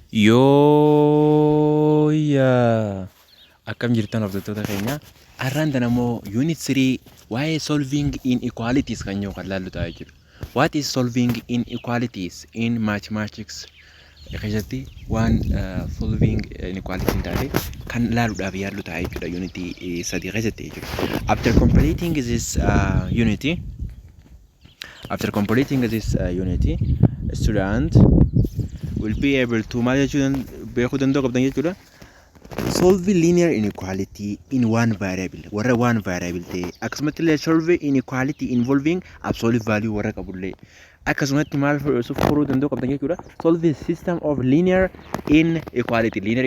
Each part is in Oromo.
Yooyyaa, akkam jirtan, hordoftoota keenya? Har'aan tana immoo unit 3 waa'ee solving inequalities kan jedhu kan laallu ta'a jechuudha. What is solving inequalities in mathematics keessatti waan solving inequality taate kan laaluudhaaf yaallu ta'a jechuudha, unit 3 keessatti jechuudha. After completing this unit, student will be able to maal jechuu beekuu danda'u qabdan jechuudha. Solve linear inequality in one variable, warra one variable ta'e, akkasumatti illee solve inequality involving absolute value warra qabullee, akkasumatti maal furuu danda'u qabdan jechuudha. Solve system of linear inequality, linear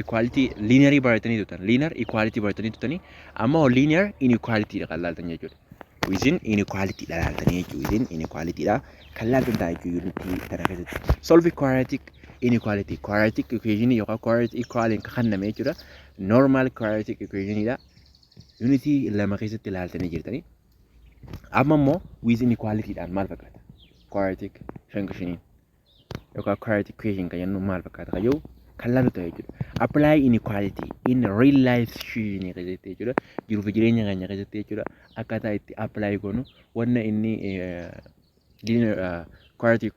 equality, linear baratanii turtan, linear equality baratanii turtanii, amma linear inequality dha kan laaltan jechuudha. Within inequality dha laaltanii jechuudha. Within inequality dha kan laaltan ta'a jechuudha unit tana keessatti. Solve quadratic inequality, quadratic equation yookaan quadratic equality kan kenname jechuudha. Normal quadratic equation dha. Unit 2 keessatti ilaaltanii jirtanii. Amma immoo with inequality dhaan maal fakkaata? Quadratic function yookaan quadratic equation kan jennu maal fakkaata kan jedhu kan laallu ta'a jechuudha. Apply inequality in real life situation keessatti jechuudha. Jiruu fi jireenya keenya keessatti jechuudha. Akkaataa itti apply goonu, wanna inni quadratic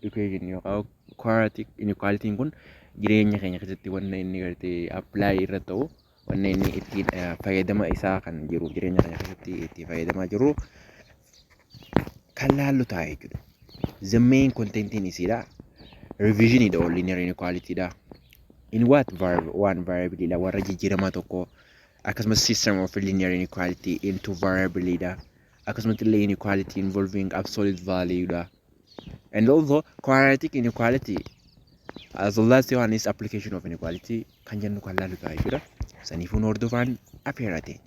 equation yookaan quadratic inequality kun jireenya keenya keessatti wanna inni gartee apply irra ta'u, wanna inni ittiin fayyadama isaa kan jiruuf jireenya keenya keessatti itti fayyadamaa jirru kan laallu ta'a jechuudha. The main contentiin isiidha. Revision dha, linear inequality dha. In what variable, one variable dha, warra jijjiiramaa tokko, akkasumas system of linear inequality in two variable dha. Akkasumas illee inequality involving absolute value dha. And also quadratic inequality as the last one is application of inequality kan jennu kan laallu ta'a jechuudha. Saniifuu nu hordofaan afeerate.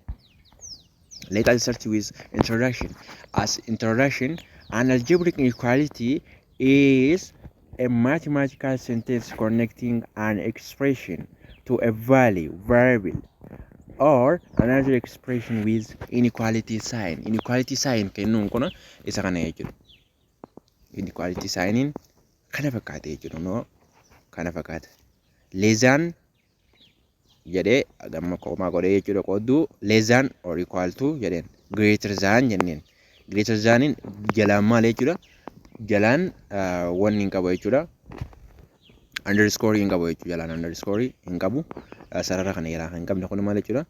Let us start with introduction. As introduction, an algebraic inequality is a mathematical sentence connecting an expression to a value variable or another expression with inequality sign. Inequality sign kennuun kun isa kana jechuudha. Inequality signiin kana fakkaata jechuudha. No, kana fakkaata. Less than jedhee gamma komaa godhee jechuudha, qoodduu less than or equal to jedheen, greater than jenneen. Greater thaniin jalaan maal jechuudha? Jalaan wanni hin qabu jechuudha. Underscore hin qabu jechuudha. Jalaan underscore hin qabu. Sarara kana jalaa kan hin qabne kun maal jechuudha?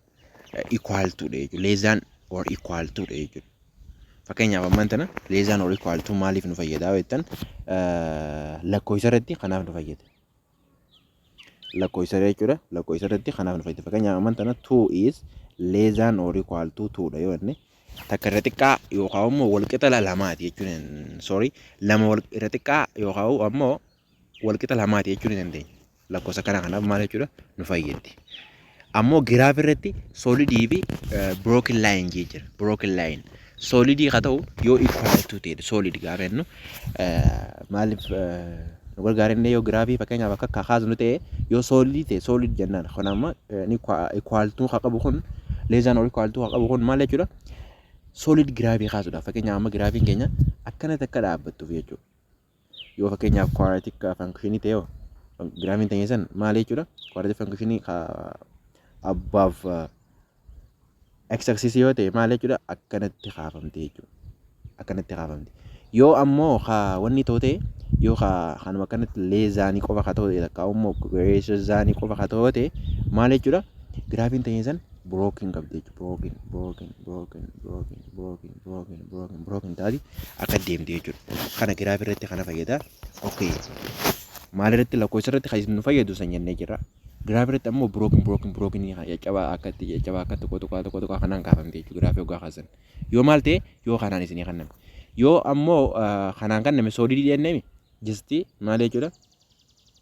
Equal to dha jechuudha. Less than or equal to dha jechuudha. Fakkeenyaaf, ammaan tana less than or equal to maaliif nu fayyada jettan, lakkoofsa irratti kanaaf nu fayyada. Lakkoofsa jechuudha. Lakkoofsa irratti kanaaf nu fayyada. Fakkeenyaaf, ammaan tana 2 is less than or equal to 2 dha yoo jenne, takka irra xiqqaa yookaan immoo walqixa lamaati jechuun, sorry, lama irra xiqqaa yookaan ammoo walqixa lamaati jechuu ni dandeenya. Lakkoofsa kana kanaaf maal jechuudha, nu fayyaddi. Ammoo graph irratti solidii fi broken line jee jira. Broken line. Solidii haa ta'u yoo equal to ta'edha. Solid gaafa jennu maaliif nu gargaara? Yoo giraafii fakkeenyaaf akka kakaasnu ta'e, yoo solidii ta'e solid jennaan. Kun amma equal to haa qabu, kun less than or equal to haa qabu, kun maal jechuudha? Solid giraafii kaasuudhaaf, fakkeenyaaf amma giraafiin keenya akkanatti akka dhaabbattuuf jechuudha. Yoo fakkeenyaaf quadratic functionii ta'e, giraafiin teenya san maal jechuudha? Quadratic functionii above x axis yoo ta'e maal jechuudha? Akkanatti kaafamte jechuudha. Akkanatti kaafamte. Yoo ammoo wanni ta'u ta'e, yoo kanuma akkanatti less thanii qofa haa ta'u ta'e, takka immoo greater thanii qofa haa ta'u ta'e, maal jechuudha? Giraafiin ta'e san broken qabdi jechuudha. Broken, broken, broken, broken, broken, broken, broken, broken taati akka deemte jechuudha. Kana giraafii irratti kana fayyada. Okay. Maal irratti? Lakkoofsa irratti kan nu fayyadu san jennee jirra. Giraafii irratti ammoo broken, broken, broken, caccabaa akkatti caccabaa akka tokko tokko tokko tokko kanaan kaafamte jechuudha giraafii hoggaa kaasan. Yoo maal ta'e? Yoo kanaan isinii kenname. Yoo ammoo kanaan kenname, solidii jennee just maal jechuudha?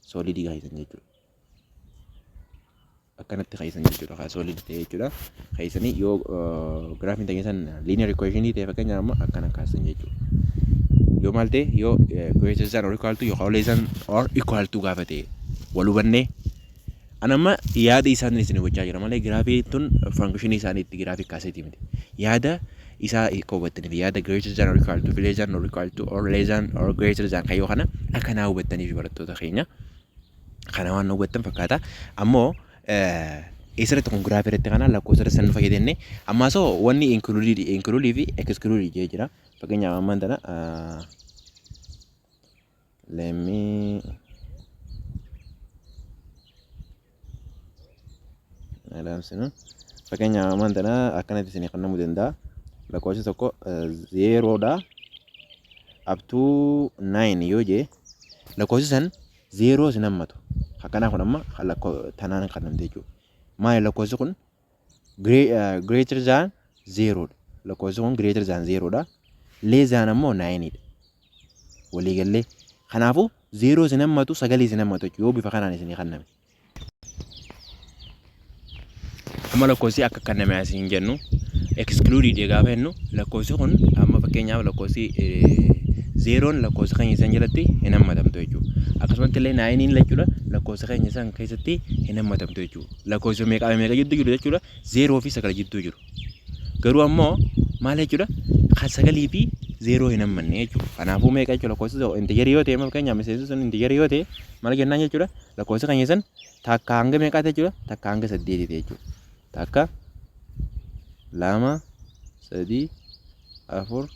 Solidii kaasan jechuudha. Akkanatti kaasan jechuudha. Kaa solid ta'e jechuudha. Kaasanii yoo giraafiin ta'e san linear equation ta'e, fakkeenyaaf amma akkana kaasan jechuudha. Yoo maal ta'e? Yoo greater than or equal to yookaan less than or equal to gaafa ta'e. Wal hubannee? Ani amma yaada isaan isin hubachaa jira malee giraafii tun functionii isaanii itti giraafii kaaseeti miti. Yaada Isaa akka hubattaniif yaada greater than or equal to, less than or equal to, or less than or greater than kayyoo kana akkanaa hubattaniif barattoota keenya. Kana waan hubattan fakkaata. Ammoo eessarratti kun giraafii irratti kana lakkoofsa irratti san nu fayyadamne ammaa soo wanni included fi excluded jee jira. Fakkeenyaaf ammaan tana let me adamsinu. Fakkeenyaaf ammaan tana akkanatti isinii kennamuu danda'a. Lakkoofsi tokko zeeroodha up to 9 yoo jee, lakkoofsi san zeeroo isin hammatu. Akkanaa kun amma lakkoo tanaan kennamte jechuudha. Maali, lakkoofsi kun greater than zeeroodha. Lakkoofsi kun greater than zeeroodha. Less than ammoo nineidha. Waliigallee kanaafuu zeeroo isin hammatu, sagalii isin hammatu jechuudha yoo bifa kanaan isinii kenname. Amma lakkoofsi akka kenname asiin jennu excluded gaafa jennu, lakkoofsi kun amma fakkeenyaaf lakkoofsi zeeroon lakkoofsa keenya isaan jalatti hin hammatamtu jechuudha. Akkasumatti illee nineiin jechuudha lakkoofsa keenya isaan keessatti hin hammatamtu jechuudha. Lakkoofsa meeqaa fi meeqa jidduu jiru jechuudha? Zeeroo fi sagal jidduu jiru. Garuu ammoo maal jechuudha, kan sagalii fi zeeroo hin hammanne jechuudha. Kanaafuu meeqa jechuudha? Lakkoofsi integerii yoo ta'e, fakkeenyaaf miseensi sun integerii yoo ta'e, maal jennaan jechuudha? Lakkoofsa keenya san takka hanga meeqaati jechuudha? Takka hanga saddeetiiti jechuudha. Takka, lama, sadii, afur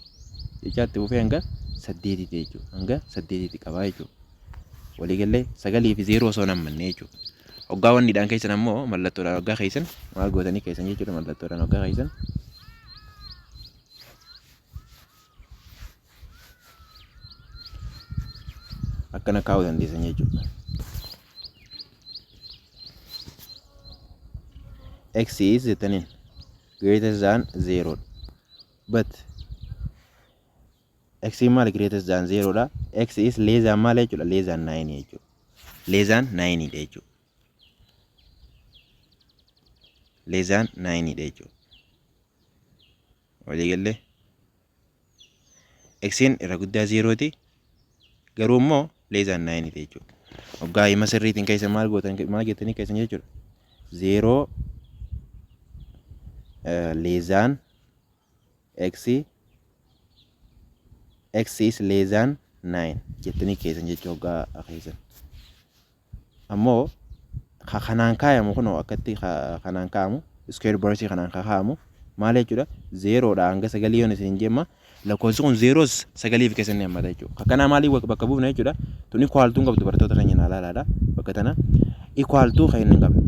jechaatti fufee hanga saddeetiiti jechuudha. Hanga saddeetiiti qabaa jechuudha. Waliigallee sagalii fi zeeroo osoo hin hammanne jechuudha. Hoggaa wanniidhaan keessan ammoo mallattoodhaan hoggaa keessan maal gootanii keessan jechuudha? Mallattoodhaan hoggaa keessan akkana kaa'uu dandeessan jechuudha. X is jettaniin greater than zero, but x maal, greater than zero dha. X is less than maal jechuudha? Less than 9 jechuudha. Less than 9 dha jechuudha. Less than 9 dha jechuudha. Waliigallee x'n irra guddaa zeerooti, garuu immoo less than 9 dha jechuudha. Hoggaa hima sirriitiin keessa maal gootan, maal jettanii keessan jechuudha? Zeeroo less than x, x is less than 9 jettanii keessan jechuudha hoggaa keessan. Ammoo kanaan kaayamu kunoo akkatti kanaan kaayamu, square brace kanaan kaayamu maal jechuudha? Zeeroodha hanga sagalii yoon isin jemma, lakkoofsi kun zeeroos sagaliif keessa ni hammata jechuudha. Akkanaa maalii bakka buufna jechuudha? Tun equal to hin qabdu, barattoota keenya naa laalaadha. Bakka tana equal to kan inni hin qabne.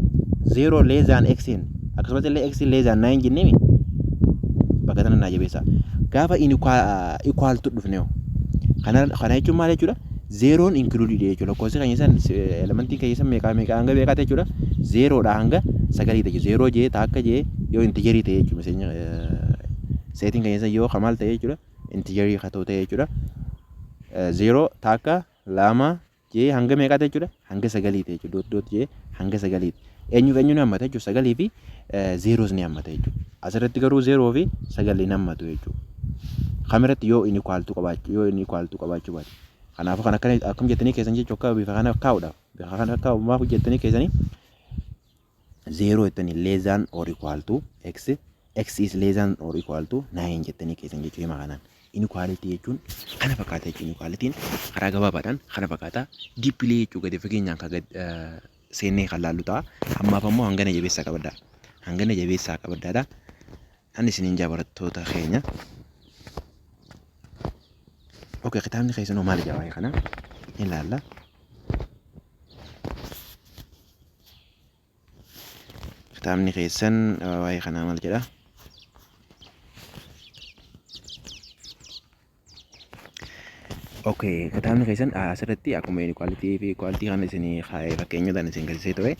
Zeeroo less than x, akkasumas illee x less than 9 jenneemi bakka tana naa jabeessa. Gaafa equal to dhufne hoo? Kana jechuun maal jechuudha? Zeeroon included jechuudha. Lakkoofsi keenya san elementiin keenya san meeqaa meeqaa hanga meeqaati jechuudha? Zeeroodha hanga sagalii ta'e. Zeeroo jee takka jee yoo integerii ta'e jechuudha. Miseenya setiin keenya san yoo kamaal ta'e jechuudha? Integerii haa ta'u ta'e jechuudha. Zeeroo, takka, lama jee hanga meeqaati jechuudha? Hanga sagalii ta'e jechuudha. Dot dot jee hanga sagaliiti. Eenyuuf eenyu ni hammata jechuudha? Sagalii fi zeeroos ni hammata jechuudha. Asirratti garuu zeeroo fi sagalii hin hammatu jechuudha. Kamirratti? Yoo inni equal to qabaachuu, yoo inni equal to qabaachuu baate. Kanaafuu kan akkana akkam jettanii keessan jechuun akka bifa kana kaa'uudhaaf, bifa kana kaa'u maaf jettanii keessanii zeeroo jettanii less than or equal to x, x is less than or equal to 9 jettanii keessan jechuu hima kanaan. Inequality jechuun kana fakkaata jechuun, inequality'n karaa gabaabaadhaan kana fakkaata. Deeply jechuu gadi fageenyaan kan gad seennee kan laallu ta'a. Ammaaf ammoo hangana jabeessaa qabaddaa. Hangana jabeessaa qabaddaadha. Ani isiniin jaa, barattoota keenya. Okay, kitaabni keessanoo maali jaa waa'ee kana? Ilaalla. Kitaabni keessan waa'ee kanaa maal jedha? Okay, kitaabni keessan asirratti akkuma inequality fi equality kana isinii kaa'ee fakkeenyotaan isin garsiisee ture.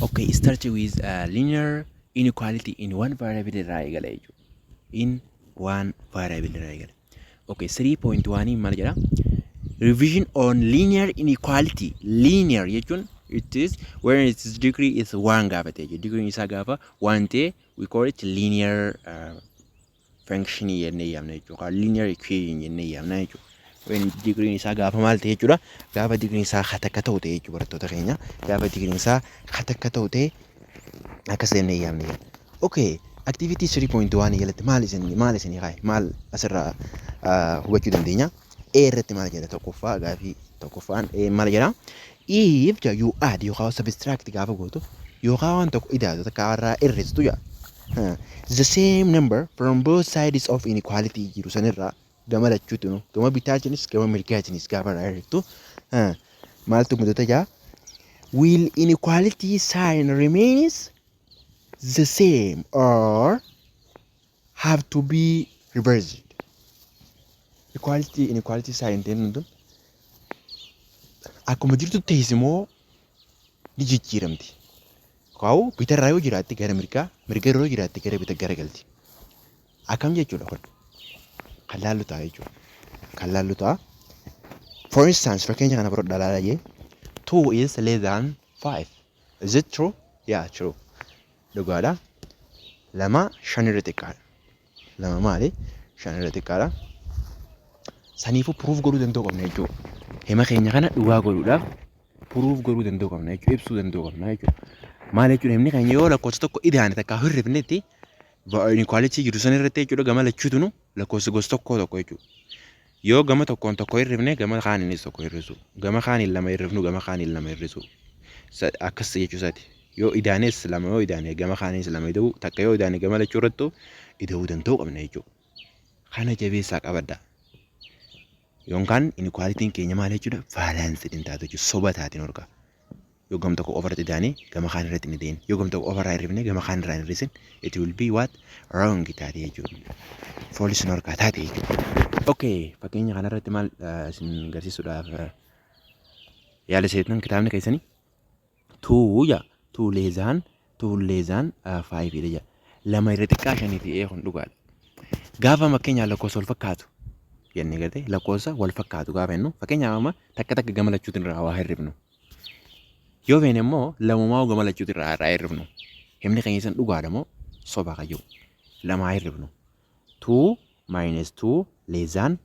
Okay, start with linear inequality in one variable irraa eegala jechuudha. In one variable irraa eegala. Okay, 3.1 maal jedha? Revision on linear inequality. Linear jechuun it is when its degree is one gaafa ta'e jechuudha. Degree isaa gaafa one ta'e, we call it linear function jennee yaamna jechuudha. Linear equation jennee yaamna jechuudha. When degree isaa gaafa maal ta'e jechuudha? Gaafa degree isaa takka ta'u ta'e jechuudha, barattoota keenya. Gaafa degree isaa takka ta'u ta'e akkas jennee yaamna jechuudha. Okay, Activity 3.1 jalatti maal isin kaa'e, maal asirraa hubachuu dandeenya? A irratti maal jedha? Tokkoffaa, gaafii tokkoffaan A maal jedha? If you add yookaan subtract gaafa gootu yookaan waan tokko idaatu takka irraa hir'istu jedha. The same number from both sides of inequality jiru sanirraa gama lachuutti, gama bitaatiinis gama mirgaatiinis gaafa irraa hir'iftu maaltu mudata jaa? Will inequality sign remains the same or have to be reversed? Equality inequality sign ta'een tun akkuma jirtu teessi moo ni jijjiiramti? Kaa'u bitarraa yoo jiraatte gara mirgaa, mirga irra yoo jiraatte gara bita garagalti. Akkam jechuudha kun? Kan laallu ta'a jechuudha. Kan laallu ta'a. For instance, fakkeenya kana fudhadhaa ilaalaa jee. 2 is less than 5. Is it true? Yeah, true. Dhugaadha. 2 shan irra xiqqaadha. 2 maali? Shan irra xiqqaadha. Saniifuu proof godhuu danda'uu qabna jechuudha. Hima keenya kana dhugaa godhuudhaaf proof godhuu danda'uu qabna jechuudha. Ibsuu danda'uu qabna jechuudha. Maal jechuudha? Himni keenya yoo lakkoofsa tokko idaane takkaa hirrifnetti inequality jiru san irratti jechuudha, gama lachuutunu lakkoofsa gosa tokko tokko jechuudha. Yoo gama tokkoon tokko hirrifne, gama kaaniinis tokko hir'isu. Gama kaaniin lama hirrifnu, gama kaaniin lama hir'isu. Akkas jechuu isaati. Yoo idaanes lama yoo idaane, gama kaaniinis lama ida'uu, takka yoo idaane, gama lachuu irrattuu ida'uu danda'uu qabna jechuudha. Kana jabeessaa qabadha. Yookaan inequalityn keenya maal jechuudha? Balanced hin taatu jechuudha. Soba taatiin horka. Yoo gama tokko qofa irratti idaane, gama kaan irratti hin ida'in. Yoo gama tokko qofa irraa hirrifne, gama kaan irraa hin hir'isin, it will be what? Wrong taate jechuudha. False horkaa taate jechuudha. Okay, fakkeenya kanarratti maal isin agarsiisuudhaaf yaala seetan kitaabni keessanii? Two ja, two less than five dha jedha. 2 irra xiqqaa shanii ta'ee, kun dhugaadha. Gaafa fakkeenyaaf lakkoofsa wal fakkaatu jennee gartee, lakkoofsa wal fakkaatu gaafa jennu, fakkeenyaaf amma takka takka gama lachuutiin irraa waa hirrifnu. Yoo feene immoo lamumaa gama lachuutiin irraa hirrifnu. Himni keenya san dhugaadha moo soba kayyuu? Lamaa hirrifnu. Two minus two less than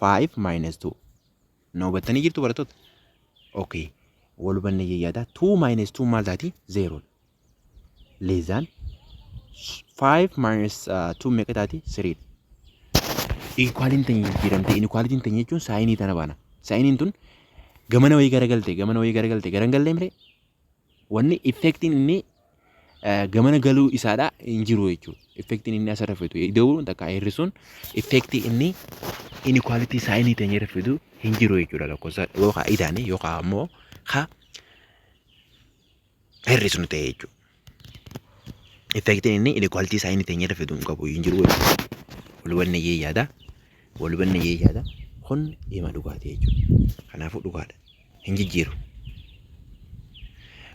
five minus two. Na hubattanii jirtu, barattoota? Okay. Wal hubanne yaada. Two minus two maal taati? Zero. Less than five minus two meeqa taati? Three. Inequalityn teenya jijjiiramte. Inequalityn teenya jechuun signii tana baana. Signiin tun gamana wayii garagalte, gamana wayii garagalte, garangallee mire wanni effectiin inni gamana galuu isaadha hin jiru jechuudha. Effectiin inni asirra fidu ida'uun takka hir'isuun effectii inni inequality signii teenya irra fidu hin jiru jechuudha, lakkoofsa yookaan idaane yookaan ammoo ha hir'isnu ta'e jechuudha. Effectiin inni inequality signii teenya irra fidu hin qabu, hin jiru jechuudha. Wal hubanne jee yaada. Wal hubanne jee yaada. Kun hima dhugaatii jechuudha. Kanaafuu dhugaadha. Hin jijjiiru.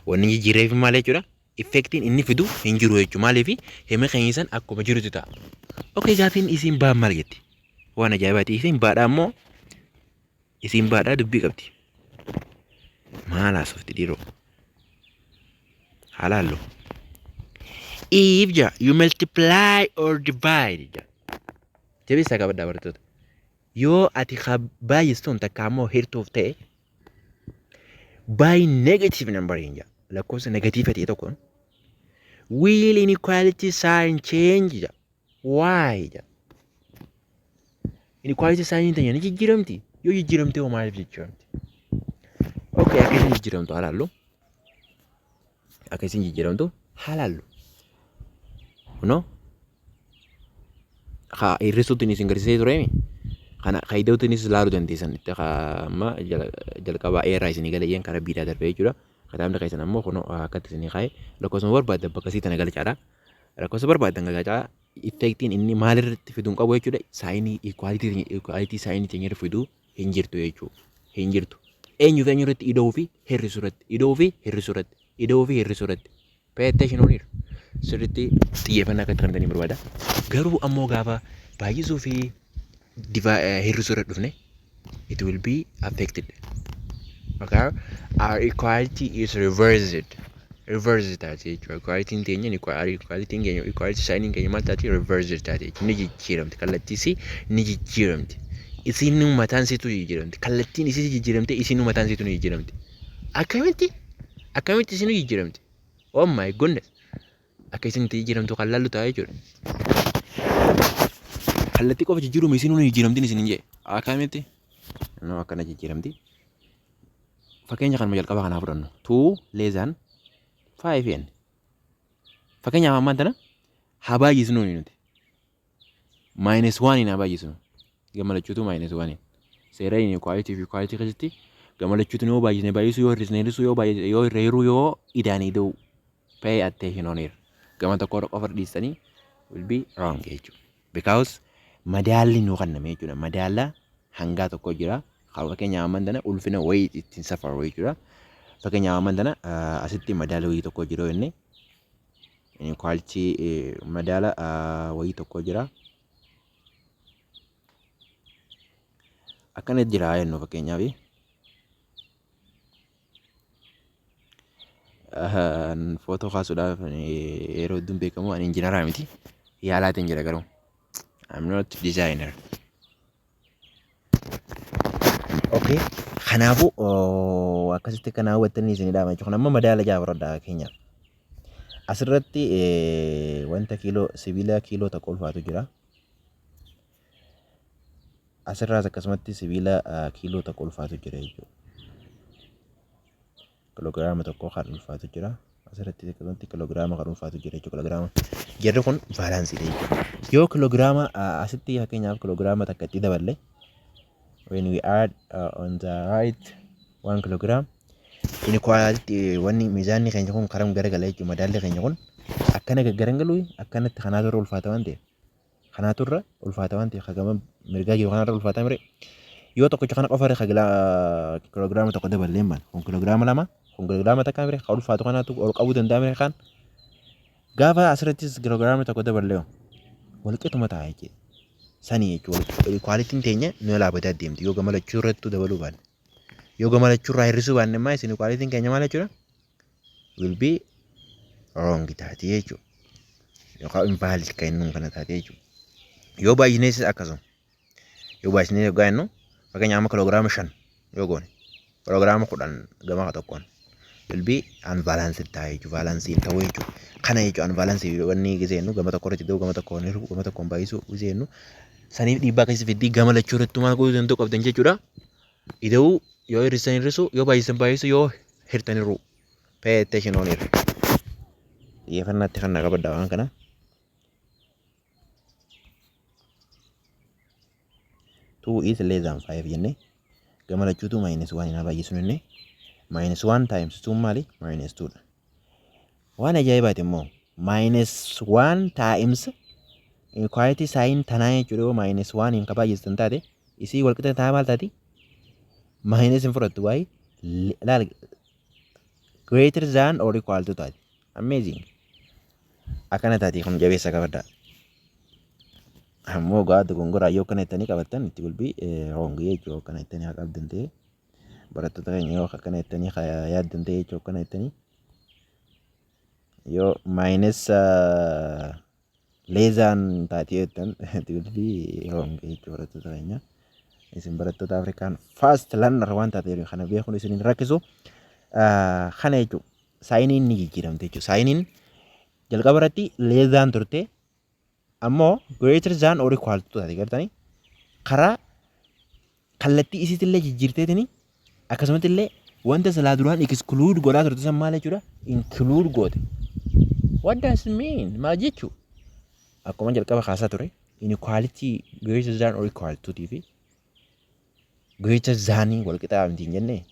Wanni jijjiirreef maal jechuudha? Effectiin inni fidu hin jiru jechuudha. Maaliif? Hima keenya san akkuma jirutti ta'a. Okay, gaafiin isiin ba'an maal jetti? Waan ajaa'ibaati. Isiin baadhaa immoo, isiin baadhaa dubbii qabdi. Maal haasofti dhiiroo? Haa laallu. If ja you multiply or divide ja. Jabeessaa qabadhaa, barattoota. Yoo ati baay'istuun takka ammoo hirtuuf ta'e by negative number hin jaa. Lakkoofsa negative ta'e tokkoon, will inequality sign change ja? Why ja? Inequality sign teenya ni jijjiiramti. Yoo jijjiiramte hoo maaliif jijjiiramti? Okay, akka isin jijjiiramtu haa laallu. Akka isin jijjiiramtu haa laallu. Kunoo haa hir'isuutiin isin garsiisee tureemi. Kana faayidootiinis ilaaluu dandeessan. Itti amma jalqabaa eerraa isinii galayyeen karaa biidhaa darbee jechuudha. Kitaabni keessan ammoo kunoo akkatti isinii kaa'e, lakkoofsuma barbaaddan bakka isii tana galchaadha. Lakkoofsa barbaaddan galchaa, effectiin inni maalirratti fiduu hin qabu jechuudha. Signii equality signii teenya irra fiduu hin jirtu jechuudha. Hin jirtu. Eenyuuf eenyu irratti? Ida'uu fi hir'isuu irratti. Ida'uu fi hir'isuu irratti. Ida'uu fi hir'isuu irratti. Pay attention on here. Sirriitti xiyyeeffannaa akka itti kennitanii barbaada. Garuu ammoo gaafa baay'isuu fi hir'isuu irra dhufne, it will be affected. Okay? Our equality is reversed. Reversed taate jechuudha. Equality teenya, equality keenya, equality sign keenya maal taate? Reversed taate jechuudha. Ni jijjiiramti. Kallattiisi ni jijjiiramti. Isiin mataan isiitu jijjiiramti. Kallattiin isii jijjiiramte, isiin mataan isiitu ni jijjiiramti. Akkamitti? Akkamitti isiin jijjiiramti? Oh my goodness. Akka isin itti jijjiiramtu kan laallu ta'a jechuudha. Kallattii qofa jijjiiruun isin hin jijjiiramtin isin hin jee. Akkamitti? No, akkana jijjiiramti. Fakkeenya kanuma jalqaba kanaa fudhannu. 2 less than 5 n. Fakkeenyaaf ammaan tana haa baay'isnuuni nuti. Minus 1 haa baay'isnu. Gama lachuutu minus 1. Seera inequality fi equality keessatti gama lachuutu yoo baay'isne baay'isuu, yoo hir'isne hir'isuu, yoo baay'isne yoo hir'e hir'uu, yoo idaan ida'uu. Pay attention on here. Gama tokko qofa dhiistanii will be wrong jechuudha. Because madaalli nu kenname jechuudha. Madaala hangaa tokko jira. Fakkeenyaaf ammaan tana ulfina wayii ittiin safaru jechuudha. Fakkeenyaaf ammaan tana asitti madaala wayii tokko jira jennee, inequality madaala wayii tokko jira. Akkana jira jennu fakkeenyaaf. Footoo kaasuudhaaf yeroo hedduun beekamu ani injiinaraa miti. Yaalaatiin jira garuu. I'm not designer. Okay. Kanaafuu akkasitti kan hawwattanii isin dhaama jechuudha. Kun amma madaala ja'a fudhadhaa fakkeenyaaf. Asirratti wanta kiiloo sibiila kiiloo tokko ulfaatu jira. Asirraas akkasumatti sibiila kiiloo tokko ulfaatu jira jechuudha. Kiloogiraama tokko kan ulfaatu jira. Asirratti akkasumatti kiloogiraama kan ulfaatu jira jechuudha. Kiloogiraama. Jarri kun vaalaansiidha jechuudha. Yoo kiloogiraama asitti fakkeenyaaf kiloogiraama takka itti daballe, when we add on the right 1 kilogram, inequality wanni miizaanni keenya kun karam garagala jechuudha. Madaalli keenya kun akkana gaggarangalu akkanatti kanaatu irra ulfaata waan ta'eef. Kanaatu irra ulfaata waan ta'eef, hagama mirgaa jiru kanarra ulfaata mire. Yoo tokkicha kana qofa irra kiloogiraama tokko daballee maal? Kun kiloogiraama 2, kun kiloogiraama takka mire, kan ulfaatu kanaatu ol qabuu danda'a mire. Kan gaafa asirrattis kiloogiraama tokko daballee walqixuma ta'a jechuudha. Sanii jechuudha. Equalityn teenya nu laabataa deemti yoo gama lachuu irrattuu dabaluu baanne. Yoo gama lachuu irraa hir'isuu baanne immoo isin equalityn keenya maal jechuudha? Will be wrong taati jechuudha. Yookaan invalid kan inni kana taate jechuudha. Yoo baay'inees akkasuma. Yoo baay'isnee yoggaa jennu, fakkeenyaaf amma kiloogiraama 5 yoo goone, kiloogiraama 10 gama tokkoon will be unbalanced ta'a jechuudha. Baalaansii hin ta'u jechuudha. Kana jechuudha unbalanced wanni gisee jennu, gama tokko irratti ta'u, gama tokkoon hir'u, gama tokkoon baay'isuu gisee jennu, saniif dhiibbaa keessa fiddii gama lachuu irratti maal godhuu danda'u qabdan jechuudha. Ida'uu, yoo hir'isan hir'isuu, yoo baay'isan baay'isuu, yoo hirtan hir'uu. Pay attention on here. Xiyyeeffannaatti kan na qabadha waan kana. 2 is less than 5 jenne, gama lachuutu minus 1 hin baay'isnu jenne. Minus 1 times 2 maali? Minus 2 dha. Waan ajaa'ibaati immoo minus 1 times inequality sign tanaa jechuudha. Yoo minus 1 hin kabaay'istan taate, isii walqixa taa maal taati? Minus hin fudhattu waa'ee laal, greater than or equal to taati. Amazing. Akkana taati kun, jabeessa qabadhaa. Ammoo gaa dogongoraa yoo akkana jettanii qabattan itti will be wrong jechuudha. Akkana jettanii haa qabdan ta'e, barattoota keenya, yoo akkana jettanii yaaddan ta'e jechuudha, akkana jettanii yoo minus less than taatee jettan, it will be wrong jechuudha, barattoota keenya. Isin barattoota Afrikaan fast learner waan taateef kana beekuun isin hin rakkisu. Kana jechuudha. Signiin ni jijjiiramte jechuudha. Signiin jalqaba irratti less than turte, ammoo greater than or equal to taate gartanii, karaa kallattii isiitillee jijjiirteetini, akkasumatti illee wanta silaa duraan exclude godhaa turte san maal jechuudha? Include goote. What does it mean? Maal jechuu? Akkuma jalqaba kaasaa ture, inequality greater than or equal to fi greater than wal qixaa miti hin jennee,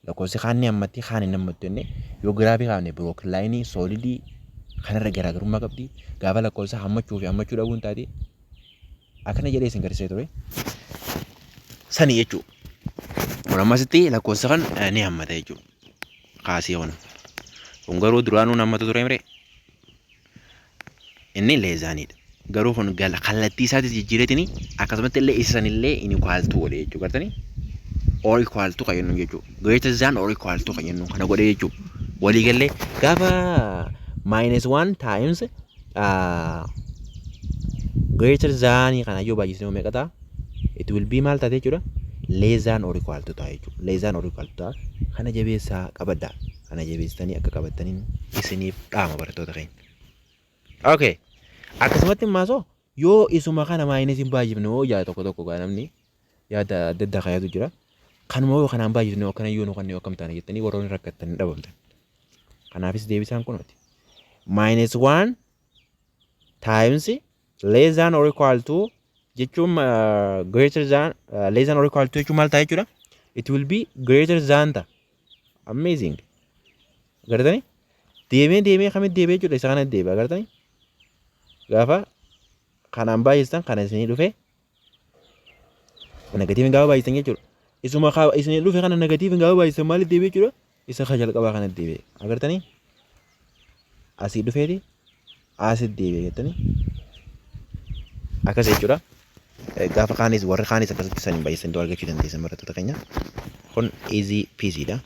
lakkoofsi kaan ni hammatti, kaan hin hammattu jennee, yoo giraafii kaafne broken line solidii kanarra garaagarummaa qabdi, gaafa lakkoofsa hammachuu fi hammachuu dhabuun taate akkana jedhee isin garsiisee ture. Sani jechuudha. Kun ammasitti lakkoofsa kan ni hammata jechuudha. Kaasee kun. Kun garuu duraanuu hammatu ture mire. Inni less thaniidha. Garuu kun kallattii isaatis jijjiireetini akkasumatti illee isa sanillee inequal to godhe jechuudha. Gartanii? Or equal to kan jennu jechuudha. Greater than or equal to kan jennu kana godhe jechuudha. Waliigallee gaafa minus 1 times greater than kana yoo baay'isne meeqa ta'a? It will be maal taate jechuudha? Less than or equal to ta'a jechuudha. Less than or equal to ta'a. Kana jabeessaa qabadhaa. Kana jabeessitanii akka qabattaniin isiniif dhaama, barattoota keenya. Okay. Akkasumatti immaasoo yoo isuma kana minusiin baay'ifne hoo yaada tokko tokko gaa namni yaada adda addaa kaayatu jira. Kanuma yoo kanaan baay'ifne akkana yoo nu kanneen akkam taana jettanii warroonni rakkattan hin dhabamtan. Kanaafis deebisaan kunooti. Minus 1 times less than or equal to jechuun greater than, less than or equal to jechuun maal ta'a jechuudha? It will be greater than ta'a. Amazing. Agartanii? Deemee deemee kamitti deebi'ee jechuudha? Isa kanatti deebi'a, agartanii? Gaafa kanaan baay'istan kana isinii dhufe negativeiin gaafa baay'istan jechuudha. Isuma isinii dhufe kana negativeiin gaafa baay'istan maalitti deebi'e jechuudha? Isa ka jalqabaa kanatti deebi'e. Agartanii? Asii dhufeeti asitti deebi'e jettanii. Akkas jechuudha. Gaafa kaanis warri kaanis akkasitti saniin baay'isanii argachuu dandeessan, barattoota keenya. Kun easy peasy dha.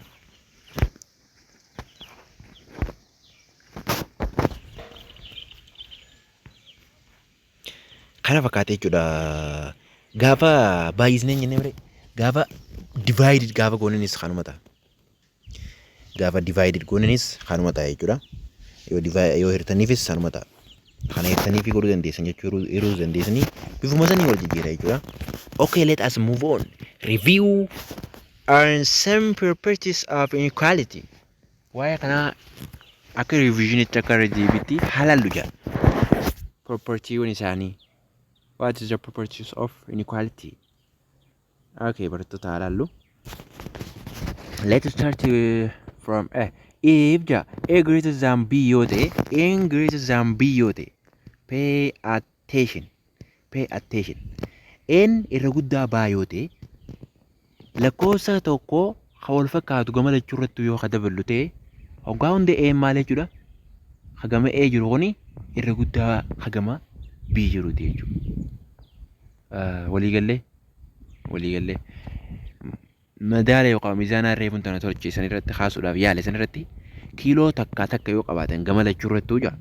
Kana fakkaate jechuudha. Gaafa baay'isnee jennee bire, gaafa divided gaafa gooninis kanuma ta'a. Gaafa divided gooninis kanuma ta'a jechuudha. Yoo divide yoo hirtaniifis sanuma ta'a. Kana hirtaniifi godhuu dandeessan jechuu, hiruu dandeessanii bifuma sanii wal jijjiira jechuudha. Okay, let us move on. Review on some properties of inequality. Waa'ee kanaa akka revisionitti, akka irra deebiitti haalallu jedha. Propertyiiwwan isaanii. What is the properties of inequality? Okay, barattoota, haalallu. Let us start from A. If ja A greater than B yoo ta'e, A greater than B yoo ta'e, pay attention. Pay attention. N irra guddaa B yoo ta'e, lakkoofsa tokko kan wal fakkaatu gama lachuu irratti yoo ka daballu ta'e, hoggaa hunda A maal jechuudha? Hagama A jiru kuni irra guddaa hagama B jiruuti jechuudha. Waliigallee waliigallee madaala yookaan miizaanaa reefuun tana tolcheessan irratti kaasuudhaaf yaale san irratti kiiloo takka takka yoo qabaatan gama lachuu irrattuu jira.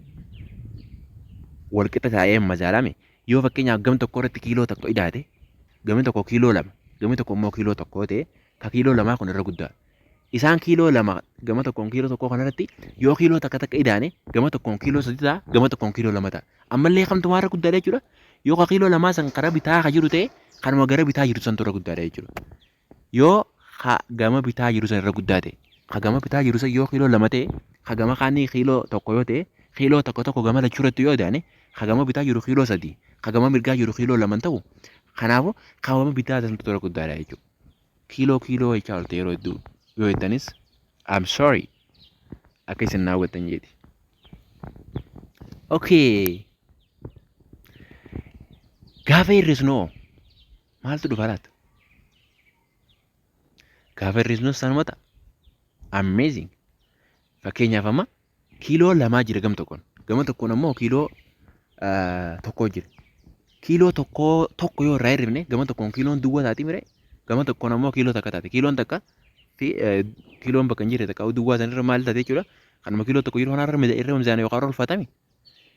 Walqixa taa'ee madaalame. Yoo fakkeenyaaf gam tokko irratti kiiloo 1 idaate, gami tokko kiiloo 2, gami tokko immoo kiiloo 1 ta'e, ka kiiloo 2 kun irra guddaa. Isaan kiiloo 2 gama tokkoon kiiloo 1 kanarratti yoo kiiloo takka takka idaane, gama tokkoon kiiloo 3 ta'a, gama tokkoon kiiloo 2 ta'a. Ammallee kamtumaa irra guddaadha jechuudha? Yoo ka kiiloo 2 san karaa bitaa ka jiru ta'e, kanuma gara bitaa jiru santu irra guddaadha jechuudha. Yoo ka gama bitaa jiru san irra guddaa ta'e, ka gama bitaa jiru san yoo kiiloo 2 ta'e, ka gama kaanii kiiloo 1 yoo ta'e, kiiloo tokko tokko gama lachuu irratti yoo idaane, ka gama bitaa jiru kiiloo 3, ka gama mirgaa jiru kiiloo 2 ta'u, kanaafuu ka gama bitaa santu irra guddaadha jechuudha. Kiiloo kiiloo jechaa oolte yeroo hedduu yoo jettanis, I'm sorry, akka isin naa hubattan jeeti. Okay. Gaafa hir'isnu hoo maaltu dhufa laata? Gaafa hir'isnus sanuma ta'a. Amazing. Fakkeenyaaf amma kiiloo 2 jira gam tokkoon. Gama tokkoon ammoo kiiloo 1 jira. Kiiloo 1 1 yoo irraa hir'ifne, gama tokkoon kiiloon duwwaa taati mire, gama tokkoon ammoo kiiloo 1 taate. Kiiloon 1 fi kiiloon bakka hin jirre takka duwwaa sanirra maal taate jechuudha? Kanuma kiiloo 1 jiru kanarra irra mizaana yookaan irra ulfaatame.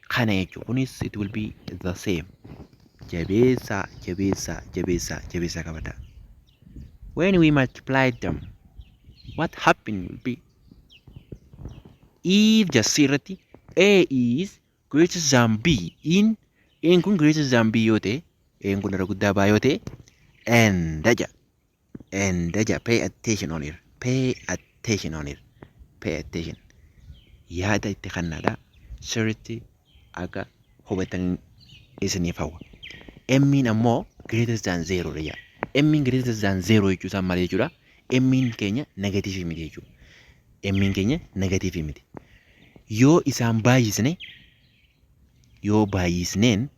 Kana jechuun kunis it will be the same. Jabeessaa, jabeessaa, jabeessaa, jabeessaa qabadha. When we multiply them, what happen will be if just C irratti A is greater than B in A kun greater than B yoo ta'e, A kun irra guddaa B yoo ta'e, and ja and ja, pay attention on here, pay attention on here, pay attention, yaada itti kennaadha, sirriitti akka hubatan isiniif hawwa. M'n ammoo greater than zero dha. M'n greater than zero jechuu isaan maal jechuudha? M'n keenya negative miti jechuudha. M'n keenya negative miti. Yoo isaan baay'isne, yoo baay'isneen,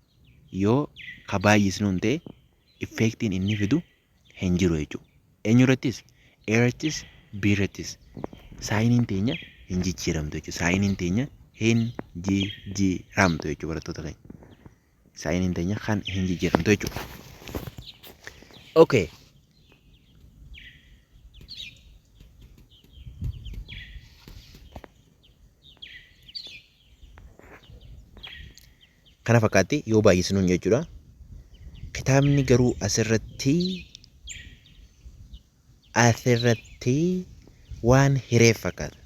yoo ka baay'isnuun ta'e, effectiin inni fidu hin jiru jechuudha. Eenyu irrattis? A irrattis, B irrattis signiin teenya hin jijjiiramtu jechuudha. Signiin teenya hin jijjiiramtu jechuudha, barattoota keenya. Signiin teenya kan hin jijjiiramtu jechuudha. Okay. Kana fakkaatti yoo baay'isnuun jechuudha. Kitaabni garuu asirratti waan hireef fakkaata.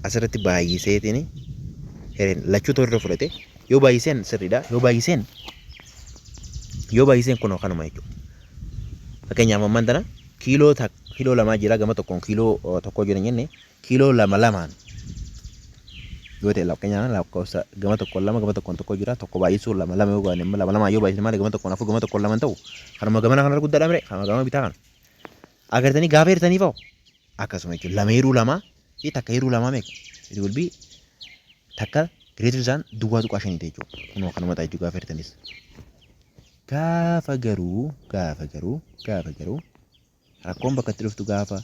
Asirratti baay'iseetiin Hireen lachuutu irra fudhate. Yoo baay'iseen sirriidha. Yoo baay'iseen kunoo kanuma jechuudha. Fakkeenyaaf, ammaan tana kiiloo 2 jira, gama tokkoon kiiloo 1 jira jenne. Kiiloo lama lamaan yoo ta'e, fakkeenyaaf lakkoofsa gama tokkoon lama, gama tokkoon 1 jira. Tokko baay'isuu lama lama yoo goone, lama lamaan yoo baay'isne maali? Gama tokkoon afur, gama tokkoon lama ta'u. Kanuma gamana kanarra guddaadha mire, kanuma gama bitaa kana agartanii gaafa hirtanii fa'u akkasuma jechuudha. Lama hiruu lamaa fi takka hiruu lamaa meeqa? It will be takka greater than 0.5 jechuudha. Kunoo kanuma ta'a jechuudha gaafa hirtanis. Gaafa garuu rakkoon bakka itti dhuftu gaafa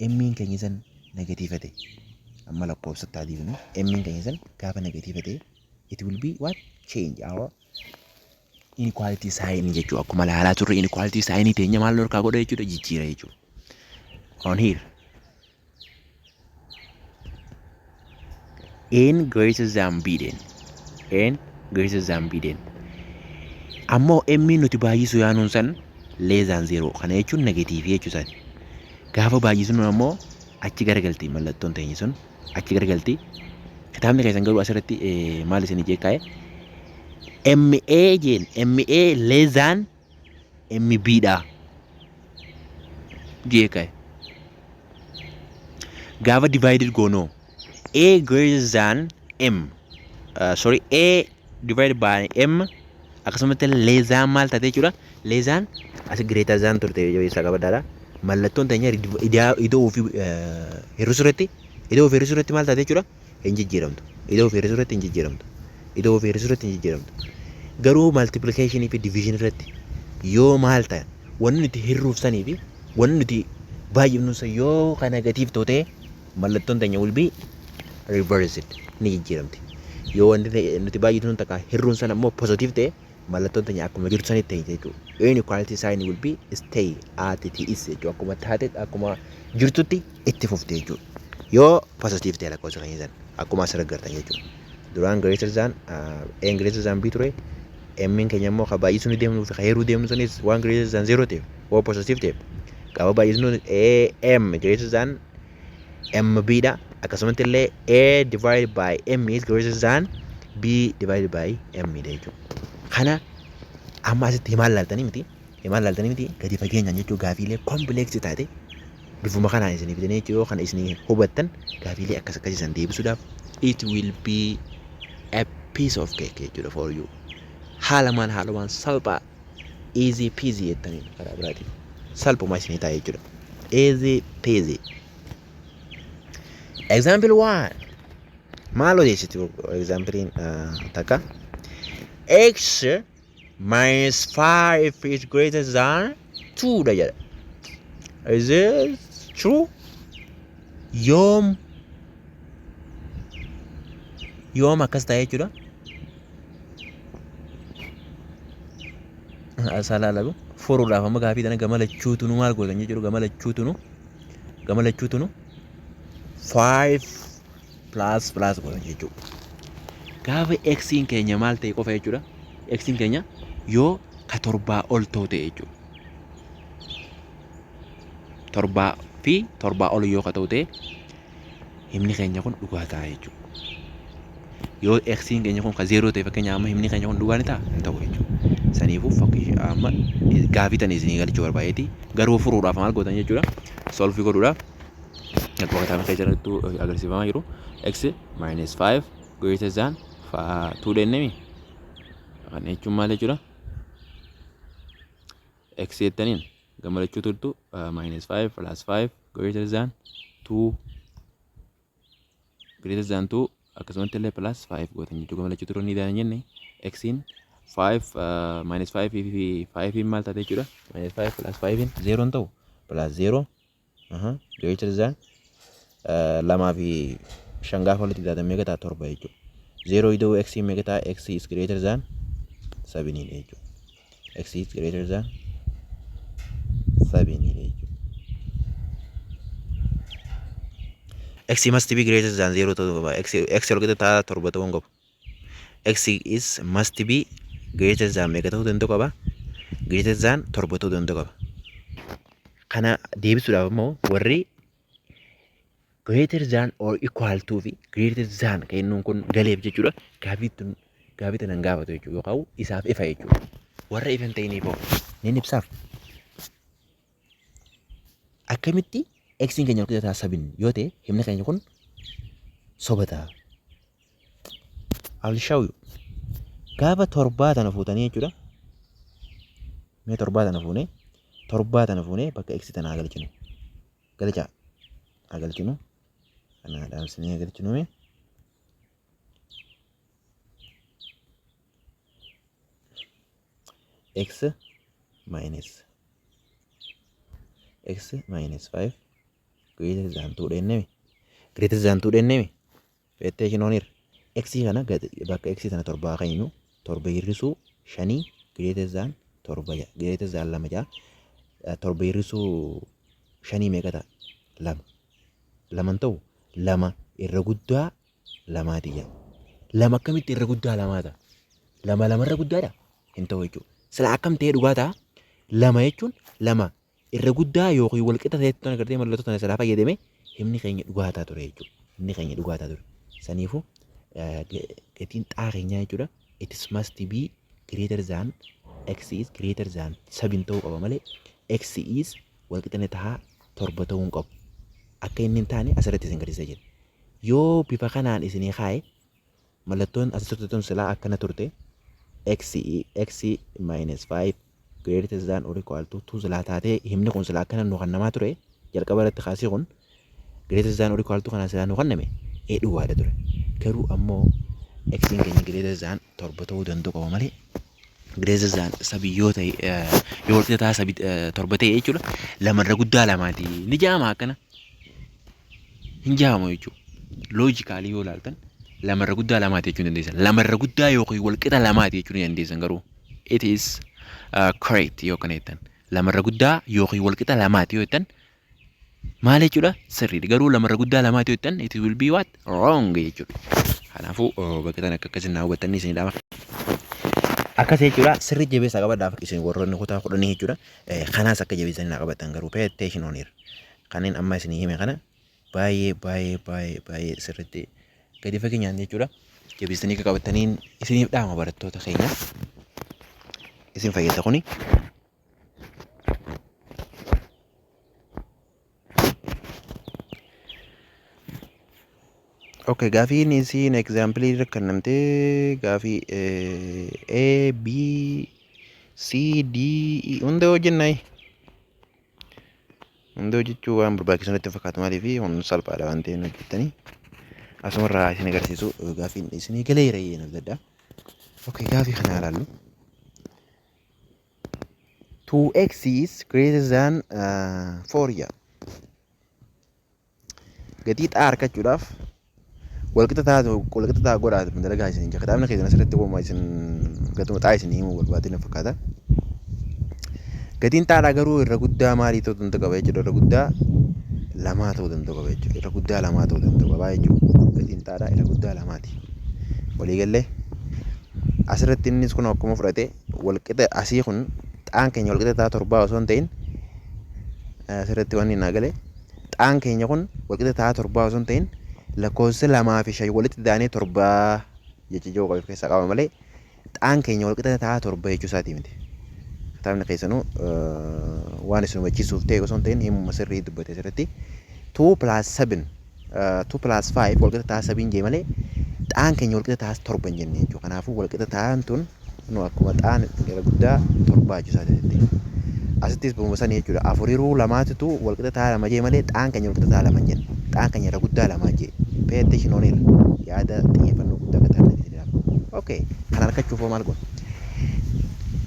emmiin keenya san negative ta'e. Amma lakkoofsatti haa deebinu. Emmiin keenya san gaafa negative ta'e, it will be what? Change our inequality sign jechuudha. Akkuma ilaalaa turre, inequality sign teenya maal harkaa godha jechuudha? Jijjiira jechuudha. On here, n greater than b, then n greater than b, then ammoo emmiin nuti baay'isuu yaanuun san less than zero. Kana jechuun negative jechuu isaati. Gaafa baay'isnu ammoo achi garagalti, mallattoon teenya sun achi garagalti. Kitaabni keessan garuu asirratti maal isin jee kaa'e? MA jeen, MA less than MB dha jee kaa'e. Gaafa divided goonoo, A greater than M, sorry, A divided by M akkasumatti less than maal taate jechuudha? Less than. As greater than turte jabeessaa qabadhaadha. Mallattoon teenya ida'uu fi hir'isuu irratti, ida'uu fi hir'isuu irratti maal taate jechuudha? Hin jijjiiramtu. Ida'uu fi hir'isuu irratti hin jijjiiramtu. Ida'uu fi hir'isuu irratti hin jijjiiramtu. Garuu multiplication fi division irratti yoo maal ta'e, wanni nuti hirruuf sanii fi wanni nuti baay'ifnu san yoo kan negative ta'e, mallattoon teenya will be reversed, ni jijjiiramti. Yoo wanti nuti baay'ifnu takka hirruun sana immoo positive ta'e, mallattoon teenya akkuma jirtu sanitti ta'e jechuudha. Inequality sign will be stay at it is jechuudha. Akkuma taate, akkuma jirtutti itti fufte jechuudha. Yoo positive ta'e lakkoofsa keenya sana akkuma asirra agartan jechuudha. Duraan greater than A greater than B ture. M'n keenya immoo ka baay'isuu ni deemnuu fi ka hiruu deemnu sanis waan greater than zero ta'eef, yoo positive ta'eef, gaafa baay'isnu A M greater than MB dha. Akkasumatti illee A divided by M is greater than B divided by M dha jechuudha. Kana amma asitti himaan laaltanii miti. Himaan laaltanii miti, gadi fageenyaan jechuun gaafiilee complex taate bifuma kanaan isinii fidanii jechuudha. Yoo kana isinii hubattan, gaafiilee akkas akkasiisan deebisuudhaaf it will be a piece of cake jechuudha for you. Haalamaan haalumaan salphaa, easy peasy jettanii karaa biraatiin salphuma isinii ta'a jechuudha. Easy peasy. Example one. Maal odeessiti examplein takka? X minus 5 is greater than 2 dha jedha. Is it true? Yoom akkas ta'e jechuudha? Asaa laalalu furuudhaaf amma gaafii tana gama lachuutu nu maal gootan jechuudha? Gama lachuutu nu 5 plus plus gootan jechuudha. Gaafa xiin keenya maal ta'e qofa jechuudha? Xiin keenya yoo ka 7 ol ta'u ta'e jechuudha. 7 fi 7 ol yoo ka ta'u ta'e, himni keenya kun dhugaa ta'a jechuudha. Yoo xiin keenya kun ka 0 ta'e, fakkeenya amma himni keenya kun dhugaa ni ta'a? Hin ta'u jechuudha. Saniifuu fakkii amma gaafii tana isinii galchuu barbaadeeti. Garuu furuudhaaf maal gootan jechuudha? Solve godhuudhaaf akkuma kitaaba keessa irratti agarsiifamaa jiru, x minus 5 greater than 2 dennemi. Kana jechuun maal jechuudha? X jettaniin gama lachuu turtu minus 5 plus 5 greater than 2, greater than 2, akkasumatti illee plus 5 gootan jechuudha. Gama lachuu turuu ni danda'an jenne. Xiin 5 minus 5 fi 5 maal taate jechuudha? Minus 5 plus 5 0 hin ta'u? Plus 0 greater than lamaa fi shan gaafa walitti daatan meeqa ta'a? 7 jechuudha. 0 ida'uu x meeqa ta'a? X is greater than 7 jechuudha. X is greater than 7 jechuudha. X must be greater than 0 ta'uu qaba. X ol qixa ta'a 7 ta'uu hin qabu. X is must be greater than meeqa ta'uu danda'u qaba? Greater than 7 ta'uu danda'u qaba. Kana deebisuudhaaf immoo warri Greater than or equal to fi greater than kan inni kun galeef jechuudha. Gaafii tun gaafii tanan gaafatu jechuudha yookaan isaaf ifa jechuudha. Warra ifa hin ta'iniif hoo ni ibsaaf. Akkamitti x'n keenya walqixa ta'a 7 yoo ta'e himni keenya kun soba ta'a? I'll show you. Gaafa torbaa tana fuutanii jechuudha. Mee torbaa tana fuunee, torbaa tana fuunee bakka x tana haa galchinu. Galchaa haa galchinu. Kana dhaamsinee haa galchinu mee. X minus x minus 5 greater than 2 dhennemi. Greater than 2 dhennemi. Pay attention on here. X kana bakka x tana torbaa keenyu, torba hir'isuu shanii greater than torba ja'a, greater than lama ja'a. Torba hir'isuu shanii meeqa ta'a? Lama. Laman ta'u, lama irra guddaa lamaati ja'a. Lama akkamitti irra guddaa lamaa ta'a? Lama lamarra guddaadha? Hin ta'u jechuudha. Sila akkam ta'ee dhugaa ta'a? Lama jechuun lama irra guddaa yookiin walqixa ta'etti tana gartee mallattoo tana silaa fayyadame himni keenya dhugaa ta'a ture jechuudha. Himni keenya dhugaa ta'a ture. Saniifuu gatiin xaa keenyaa jechuudha. It is must be greater than, x is greater than 7 ta'uu qaba malee x is walqixa tahaa torba ta'uu hin qabu. Akka inni hin taane asirratti isin agarsiisa jira. Yoo bifa kanaan isinii kaa'e, mallattoon as turte tun silaa akkana turte, x x minus 5 greater than or equal to 2 silaa taatee, himni kun silaa akkana nu kennamaa ture, jalqaba irratti kaasii kun greater than or equal to kanaan silaa nu kenname ee dhugaadha ture. Garuu ammoo x keenya greater than torba ta'uu danda'u qaba malee greater than sabi yoo ta'e, yoo walqixa ta'a sabi torba ta'e jechuudha, lamarra guddaa lamaati ni jaama, akkana hin jaamu jechuudha. Logically yoo ilaaltan lamarra guddaa lamaati jechuu ni dandeessan. Lamarra guddaa yookiin walqixa lamaati jechuu ni dandeessan, garuu it is correct yoo kana jettan. Lamarra guddaa yookiin walqixa lamaati yoo jettan maal jechuudha? Sirriidha. Garuu lamarra guddaa lamaati yoo jettan it will be what? Wrong jechuudha. Kanaafuu bakka tana akka akkasin naa hubattanii isin dhaama. Akkas jechuudha, sirri jabeessaa qabadhaaf isin warroonni kutaa 10 jechuudha. Kanaas akka jabeessanii naa qabatan, garuu pay attention on here. Kanneen amma isinii hime kana baay'ee baay'ee baay'ee baay'ee sirriitti gadi fageenyaan jechuudha. Jabeessanii akka qabataniin isiniif dhaama, barattoota keenya. Isin fayyada kuni. Okay, gaafiin isiin example irra kennamtee gaafii A, B, C, D, E hunda hojjennaa. Hunda hojjechuu waan barbaachisu natti hin fakkaatu, maaliif kun salphaadha waan ta'eef hojjettanii. Asumarraa isin agarsiisu, gaafiin isinii galeera yeen adda. Okay, gaafii kana ilaallu. 2x is greater than 4 jedha. Gatii xaa argachuudhaaf walqixa taatu walqixa taa godhaa dalagaa isin jira. Kitaabni keessan asirratti wooma isin gatuma xaa isin himuu barbaade na fakkaata. Gatiin xaadhaa garuu irra guddaa maalii ta'uu danda'u qaba jechuudha? Irra guddaa lamaa ta'uu danda'u qaba jechuudha. Irra guddaa lamaa ta'uu danda'u qaba jechuudha. Gatiin xaadhaa irra guddaa lamaati. Waliigallee asirratti innis kun akkuma fudhate walqixa asii kun xaan keenya walqixa taa torbaa osoo hin ta'in, asirratti wanni naa gale xaan keenya kun walqixa taa torbaa osoo hin ta'in lakkoofsa lamaa fi shan walitti daanee torbaa jecha jiru qabu keessaa qaba malee xaan keenya walqixa taa torba jechuu isaatii miti. Kitaabni keessanuu waan isin hubachiisuuf ta'e osoo hin ta'in himuma sirrii dubbate asirratti. 2 plus 7, 2 plus 5 walqixa taa 7 jee malee xaan keenya walqixa taa torba hin jenne jechuudha. Kanaafuu walqixa ta'an tun nu akkuma xaan gara guddaa torbaa jechuu isaati. Asittis bifuma sanii jechuudha. Afuriruu lamaatitu walqixa taa lama jee malee xaan keenya walqixa taa lama hin jenne. Xaan keenya irra guddaa lamaa jee. Pay attention on here. Yaada xiyyeeffannoo guddaa akka taasisan isin ilaala. Okay. Kana argachuuf hoo maal goona?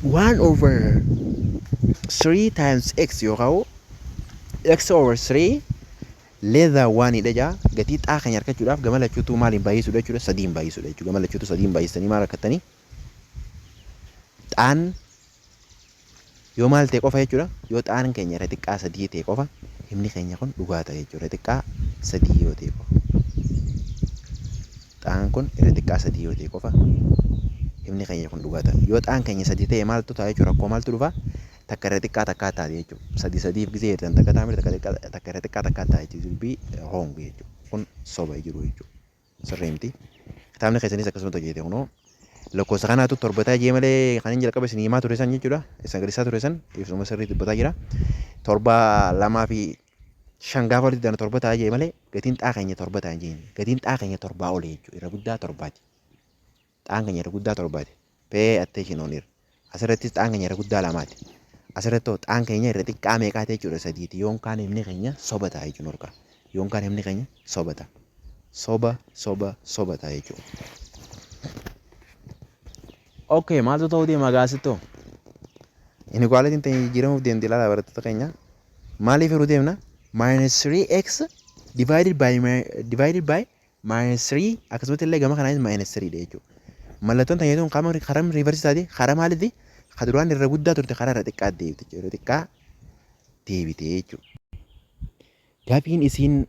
1 over 3 times x yookaan x over 3 less than 1 dha jaa. Gatii xaa keenya argachuudhaaf gama lachuutu maaliin baay'isuudha jechuudha? Sadiin baay'isuudha jechuudha. Gama lachuutu sadiin baay'isanii maal argattanii? Xaan yoo maal ta'e qofa jechuudha? Yoo xaan keenya irra xiqqaa sadii ta'e qofa himni keenya kun dhugaa ta'a jechuudha. Irra xiqqaa sadii yoo ta'e qofa. Xaan kun irra xiqqaa sadii yoo ta'e qofa himni keenya kun dhugaa ta'a. Yoo xaan keenya sadii ta'e maaltu ta'a jechuudha? Rakkoo maaltu dhufa? Takka irra xiqqaa takkaa taate jechuudha. Sadii sadiif gisee hirtan takka ta'a takka xiqqaa takka irra xiqqaa takkaa taate jechuudha. Be wrong jechuudha. Kun soba jiru jechuudha. Sirrii miti. Kitaabni keessanis akkasumatti hojjete kunoo. Lakkoofsa kanaatu torba ta'a jee malee kan inni jalqaba isin himaa ture san jechuudha. Isin agarsiisaa ture san ibsuma sirrii dubbataa jira. Torba lamaa fi shan gaafa walitti daanu torba ta'a jee malee gatiin xaa keenya torba ta'a jeen. Gatiin xaa keenya torbaa oli jechuudha. Irra guddaa torbaati. Xaan keenya irra guddaa torbaati. Pay attention on here. Asirrattis xaan keenya irra guddaa lamaati. Asirratti hoo xaan keenya irra xiqqaa meeqaati jechuudha sadiiti. Yoon kaan himni keenya soba ta'a jechuudha horkaa. Yoon kaan himni keenya soba ta'a. Soba soba soba ta'a jechuudha. Okay, maaltu ta'uu deema gaasittoo? Inequality'n teenya jijjiiramuuf deemti ilaalaa barattoota keenya. Maaliif yeroo deemna? Minus 3x divided by minus 3, akkasumatti illee gama kanaanis minus 3 dha jechuudha. Mallattoon teenya tun qaama karaa reverse taate karaa maaliiti? Ka duraan irra guddaa turte karaa irra xiqqaa deebite jechuudha. Irra xiqqaa deebite jechuudha. Gaafiin isiin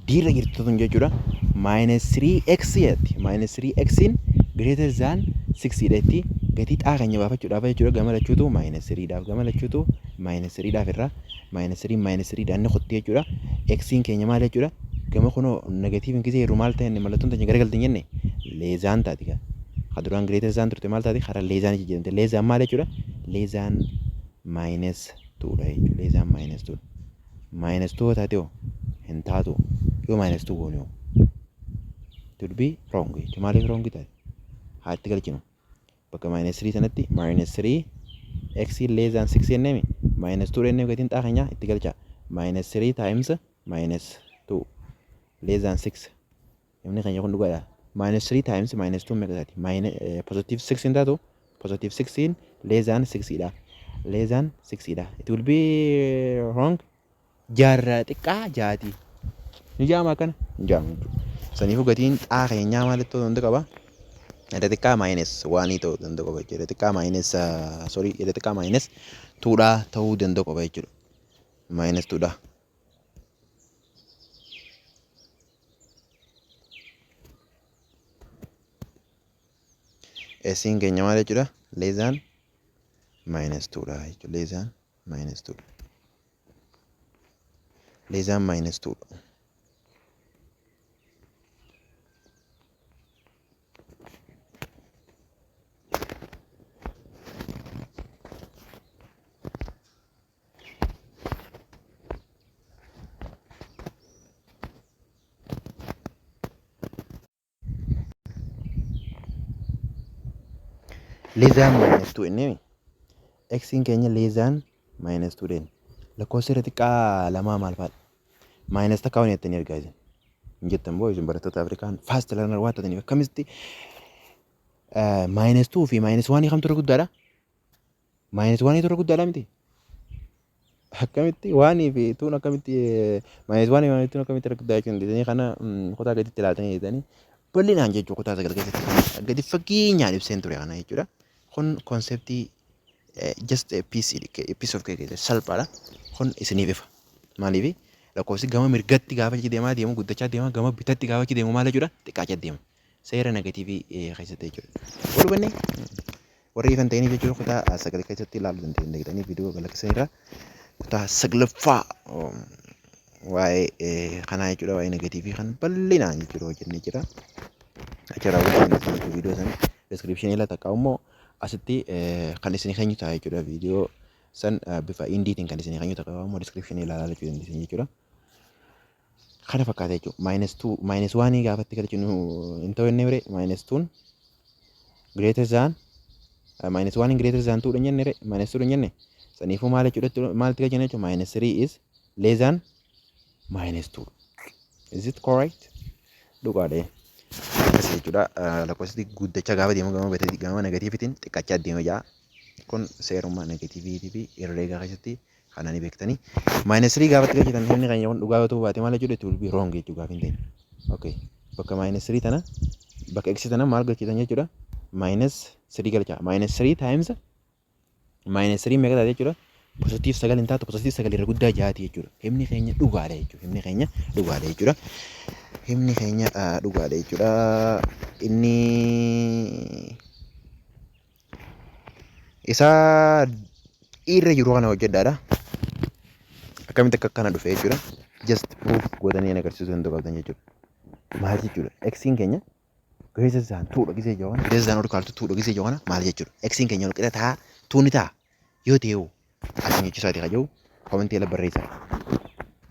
diirra jirtu tun jechuudha. Minus 3x jedhatti. Minus 3x greater than 6 dha jetti. Gatii xaa keenya baafachuudhaaf jechuudha. Gama lachuutu minus 3 dhaaf, gama lachuutu minus 3 dhaaf irraa minus 3 minus 3 dhaan ni kutti jechuudha. X'n keenya maal jechuudha? Gama kunoo negatiiviin gisee yeroo maal ta'e mallattoon teenya garagalti hin jenne less than taati gaa. Ka duraan greater than turte maal taati? Karaa less than jijjiiramte. Less than maal jechuudha? Less than minus 2 dha jechuudha. Less than minus 2 dha. Minus 2 taate hoo hin taatu. Yoo minus 2 goone hoo? It would be wrong jechuudha. Maaliif wrong taate? Haa itti galchinu. Bakka minus 3 sanatti minus 3 x less than 6 jenneemi minus 2 jennee gatiin xaa keenyaa itti galcha. Minus 3 times minus 2 less than 6. Himni keenya kun dhugaadha. Minus 3 times minus 2 meeqa taati? Minus positive 6 hin taatu? Positive 6 less than 6 dha. Less than 6 dha. It will be wrong. Jaarraa xiqqaa jaati. Ni jaama akkana? Hin jaamu jechuudha. Saniifuu gatiin xaa keenyaa maalitti ta'uu danda'u qaba? Irra xiqqaa minus one ta'uu danda'u qaba jechuudha. Irra xiqqaa minus, sorry, irra xiqqaa minus twodhaa ta'uu danda'u qaba jechuudha. Minus twodhaa. S'n keenya maal jechuudha? Less than minus twodha jechuudha. Less than minus twodha. Less than minus twodha. Less than minus 2 inni x'n keenya less than minus 2 dheeni. Lakkoofsi irra xiqqaa lamaa maal fa'aadha? Minus takka waan jettanii argaa isin. Hin jettan boo isin barattoota Afrikaan fast learner waan taataniif akkamitti minus 2 fi minus 1 kamtu irra guddaadha? Minus 1 irra guddaadha miti? Akkamitti one fi twon akkamitti minus 1 fi twon akkamitti irra guddaa jechuun dandeessanii kana kutaa gaditti ilaaltanii jettanii bal'inaan jechuudha kutaa sagal keessatti gadi fageenyaan ibseen ture kana jechuudha. Kun conceptii just a piece of cake salphaadha. Kun isiniif ifa. Maaliif lakkoofsi gama mirgatti gaafa achi deemaa deemu guddachaa deema, gama bitatti gaafa achi deemu maal jechuudha xiqqaachaa deema. Seera negatiivii keessatti jechuudha. Wal hubannee warri ifan ta'iniif jechuudha kutaa sagal keessatti ilaaluu dandeessanii viidiyoo galaksaniirra kutaa saglaffaa waa'ee kanaa jechuudha, waa'ee negatiivii kan bal'inaan jechuudha hojjennee jira. Achirraa hubachuu dandeessan jechuudha. Viidiyoo sana descriptionii irra takka immoo asitti kan isin keenyu ta'a jechuudha. Viidiyoo san bifa indiitiin kan isin keenyu ta'a immoo descriptionii ilaalaa jechuu dandeessan jechuudha. Kana fakkaata jechuudha. Minus 2 minus 1 gaafatti galchinu hin ta'u jennee bire minus 2 greater than minus 1 greater than 2 dha jenne re minus 2 dha jenne. Saniifuu maal jechuudha? Maaltti galchina jechuudha? Minus 3 is less than minus 2. Is it correct? Dhugaadha. Akkas jechuudha. Lakkoofsi guddachaa gaafa deemu gama bitatti gama negatiivitiin xiqqaachaa deema jaa. Kun seerummaa negatiiviitii fi herreegaa keessatti kana ni beektanii. Minus 3 gaafatti galchitan himni keenya kun dhugaa yoo ta'uu baate maal jechuudha? It will be wrong jechuudha gaafa hin ta'in. Okay. Bakka minus 3 tana, bakka x tana maal galchitan jechuudha? Minus 3 galcha. Minus 3 times minus 3 meeqa taate jechuudha? Positive sagal hin taatu, positive sagal irra guddaa jaati jechuudha. Himni keenya dhugaadha jechuudha. Himni keenya dhugaadha jechuudha. Himni keenya dhugaadha jechuudha. Inni isaa Irra jiru kana hojjedhaadha. Akkamitti akka akkana dhufe jechuudha. Just proof gootanii agarsiisuu danda'u qabdan jechuudha. Maal jechuudha? Xiin keenya greater than twodha gisee jiru kana, greater than or equal to twodha gisee jiru kana maal jechuudha? Xiin keenya wal qixa ta'a, two ni ta'a yoo ta'e hoo akkam jechuu isaati kan jiru commentii jala barreessaa.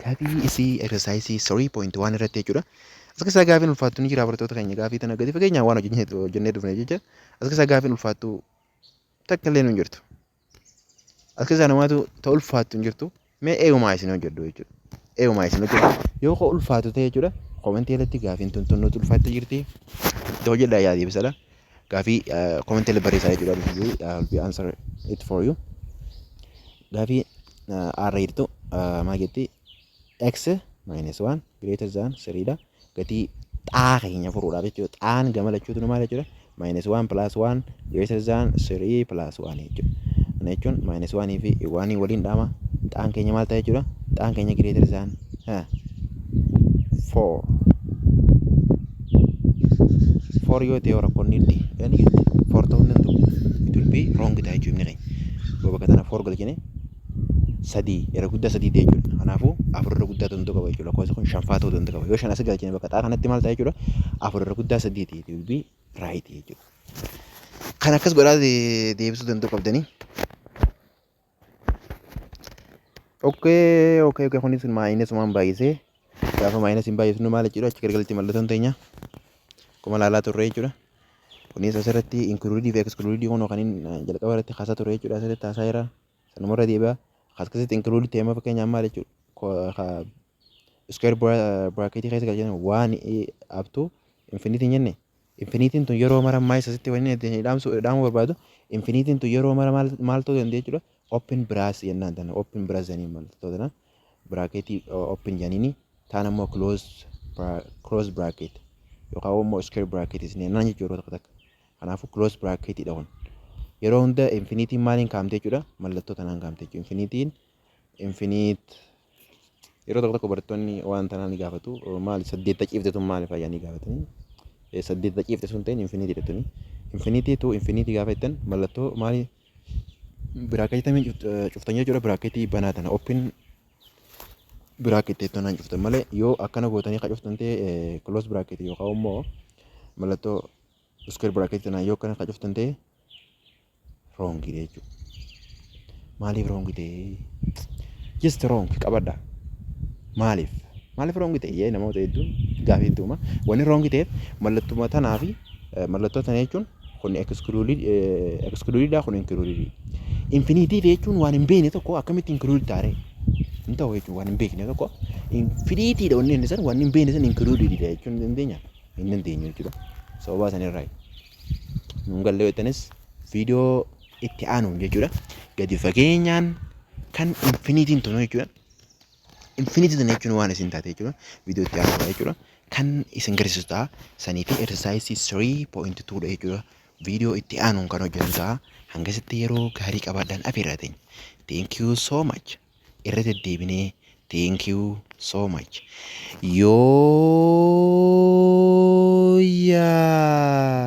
Gaafii isii exercise 3.1 irratti jechuudha. As keessaa gaafiin ulfaattu ni jira, barattoota keenya. Gaafii tana gadi fageenyaan waan hojjennee dhufne jecha as keessaa gaafiin ulfaattu takka illee nu hin jirtu. As keessaa namaatu ta ulfaattu hin jirtu. Mee eegumaa isin hojjedhu jechuudha. Eegumaa isin hojjedhu. Yoo ka ulfaatu ta'e jechuudha. Commentii jalatti gaafiin tun tun nuti ulfaattee jirti. Itti hojjedhaa yaadii bisadha. Gaafii commentii jala barreessaa jechuudha. I will be answer it for you. Gaafii aarra jirtu maal jetti? X minus 1 greater than 3 dha. Gatii xaa keenya furuudhaaf jechuudha. Xaan gama lachuutu maal jechuudha? Minus 1 plus 1 greater than 3 plus 1 jechuudha. Kana jechuun minus 1 fi 1 waliin dhaama. Xaan keenya maal ta'a jechuudha? Xaan keenya greater than 4. 4 yoo ta'e rakkoon ni jirti. Ni jirti. 4 ta'uu hin danda'u. It will be wrong ta'a jechuudha inni keenya. Yoo bakka tana 4 galchine sadii irra guddaa sadii ta'e jechuudha. Kanaafuu afur irra guddaa ta'uu qaba jechuudha. Lakkoofsi kun shanfaa ta'uu danda'u qaba. Yoo shan as galchine bakka xaa kanatti maal ta'a jechuudha? Afur irra guddaa sadii ta'e. It will be right jechuudha. Kan akkas godhaa deebisuu danda'u qabdanii. Okay, kunis minus waan baay'isee gaafa minus hin baay'isnu maal jechuudha? Achi gargalatti mallattoon teenya akkuma ilaalaa turre jechuudha. Kunis asirratti included fi excluded kun kan inni jalqaba irratti kaasaa ture jechuudha. Asirratti haasaa jira. Sanumarra deebi'a. Akkasitti included ta'e fakkeenyaaf maal jechuudha? Square bracketii keessa galchan waan up to infinity hin jenne. Infinityn tun yeroo mara maal asitti wanni dhaamsu dhaamuu barbaadu, infinityn tun yeroo mara maal maal ta'uu dandeenya jechuudha. Open brace jennaan tana, open brace jedhanii mallattoo tana bracketii open jedhaniini, taan ammoo close bracket yookaan immoo square bracket jennaan jechuudha yeroo tokko takka. Kanaafuu close bracket dha kun. Yeroo hunda infinityn maaliin kaa'amte jechuudha? Mallattoo tanaan kaa'amte jechuudha. Infinityn infinite yeroo tokko tokko barattoonni waan tanaa ni gaafatu. Maali saddeetta ciifte tun maali fayyaa ni gaafatanii. Saddeetta ciifte sun ta'in infinity tuni. Infinity to infinity gaafa jettan mallattoo maali bracketii tamiin cuftan jechuudha? Bracketii banaa tana, open bracketii tanaan cuftan malee, yoo akkana gootanii ka cuftan ta'e, close bracketii yookaan immoo mallattoo square bracketii tanaan yoo akkana ka cuftan ta'e wrongii jechuudha. Maaliif wrong ta'e? Just wrong qabadha. Maaliif? Maaliif wrong ta'e? Yee, namoota hedduun gaafii itti uuma. Wanni wrong ta'eef mallattuma tanaa fi mallattoo tana jechuun kun excludedha, kun included. Infinity jechuun waan hin beekne tokko akkamitti included taare? Hin ta'u jechuun waan hin beekne tokko infinitydha, wanni inni san waan hin beekne san included dha jechuun hin dandeenya. Hin dandeenyu jechuudha. Sababa sanirraa. Nuun gallee jettanis viidiyoo itti aanuun jechuudha. Gadi fageenyaan kan infinityn tunu jechuudha. Infinity tana jechuun waan isin taate jechuudha. Viidiyoo itti aanu jechuudha. Kan isin garsiisu ta'a. Sanii fi exercise 3.2 dha jechuudha. Viidiyoo itti aanuun kan hojjennu ta'a. Hangasitti yeroo gaarii qabaadhaan afeerraa teenya. Thank you so much. Irra deddeebinee thank you so much. Yoo yaa.